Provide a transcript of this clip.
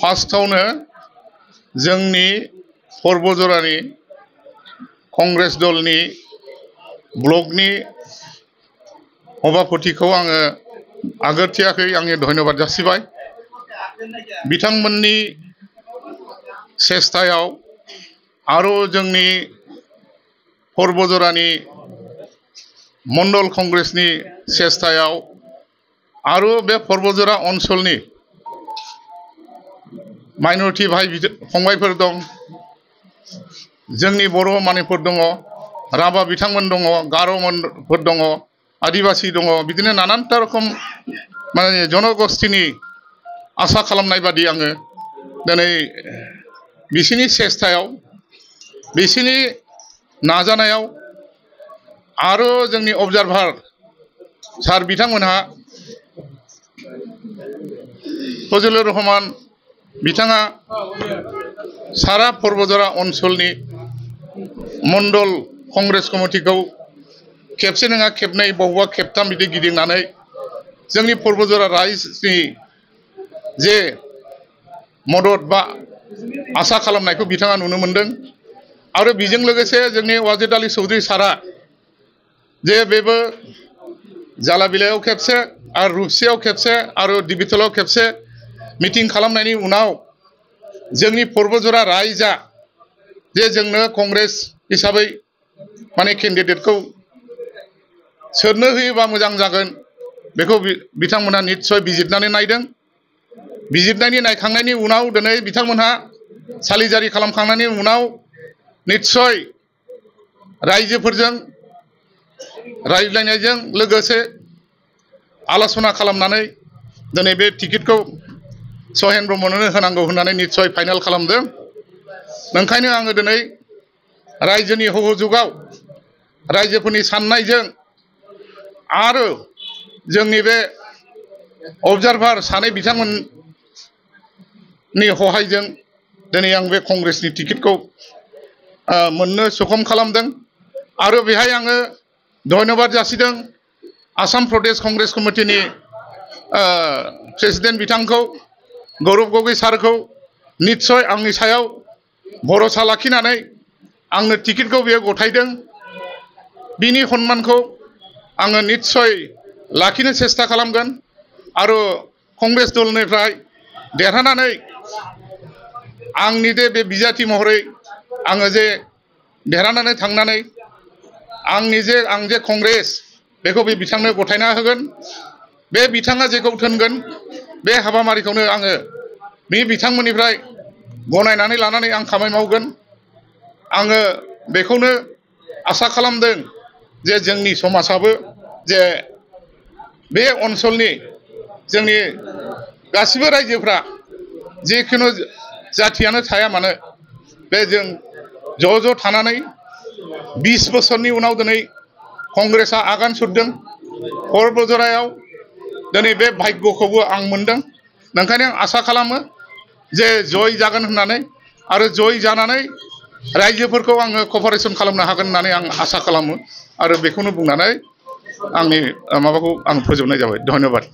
फार्स्टआवनो जोंनि पर्बजरानि कंग्रेस दलनि ब्लकनि सभापतिखौ आङो आगोथियाखै आंनि धन्यबाद जासिबाय। बिथांमोननि सेस्तायाव आरो जोंनि पर्बजरानि मंडल कंग्रेसनि सेस्तायाव आरो बे पर्बजरा ओनसोलनि माइनरिटी भाई फंबायफोर दं, जोंनि बर' मानसिफोर दङ, राभा बिथांमोन दङ, गार'फोर दङ, आदिबासी दङ, बिदिनो नानानता रोखोम माने जनगोष्ठीनि आसा खालामनाय बादि आङो दिनै बिसिनि सेस्तायाव बिसिनि नाजानायाव आरो जोंनि अबजारभार सार बिथांमोनहा फजलुर रहमान बिथाङा सारा पर्बजरा ओनसोलनि मंडल कंग्रेस कमिटिखौ खेबसे नङा खेबनै बबेबा खेबथाम बिदि गिदिंनानै जोंनि पर्बजरा रायजोनि जे मदद बा आसा खालामनायखौ बिथाङा नुनो मोनदों। आरो बेजों लोगोसे जोंनि वाजिद आली चौधरी सारा जे बेबो जालाबिलायाव खेबसे आरो रुपसियाव खेबसे आरो दिबितलाव खेबसे मिटिं खालामनायनि उनाव जोंनि पर्बजरा रायजा जे जोंनो कंग्रेस हिसाबै माने केन्डिडेटखौ सोरनो होयोबा मोजां जागोन बेखौ बिथांमोनहा निस्सय बिजिरनानै नायदों। बिजिरनायनि नायखांनायनि उनाव दिनै बिथांमोनहा सालिजारि खालामखांनायनि उनाव निस्सय रायजोफोरजों रायज्लायनायजों लोगोसे आलोचना खालामनानै दिनै बे टिकेटखौ सहेन ब्रह्मनो होनांगौ होननानै निस्सय फाइनाल खालामदों। ओंखायनो आङो दिनै रायजोनि सहजुगाव रायजोफोरनि साननायजों आरो जोंनि बे अबजारभार सानै बिथांमोननि हहायजों दिनै आं बे कंग्रेसनि टिकेटखौ मोननो सक्षम खालामदों। आरो बेहाय आङो धन्यबाद जासिदों आसाम प्रदेश कंग्रेस कमिटिनि प्रेसिडेन्ट बिथांखौ गौरब गगৈ सारखौ निस्सय आंनि सायाव भरोसा लाखिनानै आंनो टिकेटखौ बियो गथायदों। बिनि सन्मानखौ आङो निस्सय लाखिनो सेस्ता खालामगोन आरो कंग्रेस दलनिफ्राय देरहानानै आंनि बे बिजाथि महरै आङो जे देरहानानै थांनानै आं जे कंग्रेस बेखौ बे बिथांनो गथायना होगोन। बे बिथाङा जेखौ थोनगोन बे हाबाफारिखौनो आङो बे बिथांमोननिफ्राय गनायनानै लानानै आं खामानि मावगोन। आङो बेखौनो आसा खालामदों जे जोंनि समाजाबो जे बे ओनसोलनि जोंनि गासिबो रायजोफ्रा जिखुनु जाथियानो थाया मानो बे जों ज' थानानै 20 बोसोरनि उनाव दिनै कंग्रेसआ आगान सुरदों पर्बजरायाव दिनै बे भाग्यखौबो आं मोनदों। ओंखायनो आं आसा खालामो जे जय जागोन होननानै आरो जय जानानै रायजोफोरखौ आङो कपारेसन खालामनो हागोन होननानै आं आसा खालामो आरो बेखौनो बुंनानै आंनि माबाखौ आं फोजोबनाय जाबाय। धन्यबाद।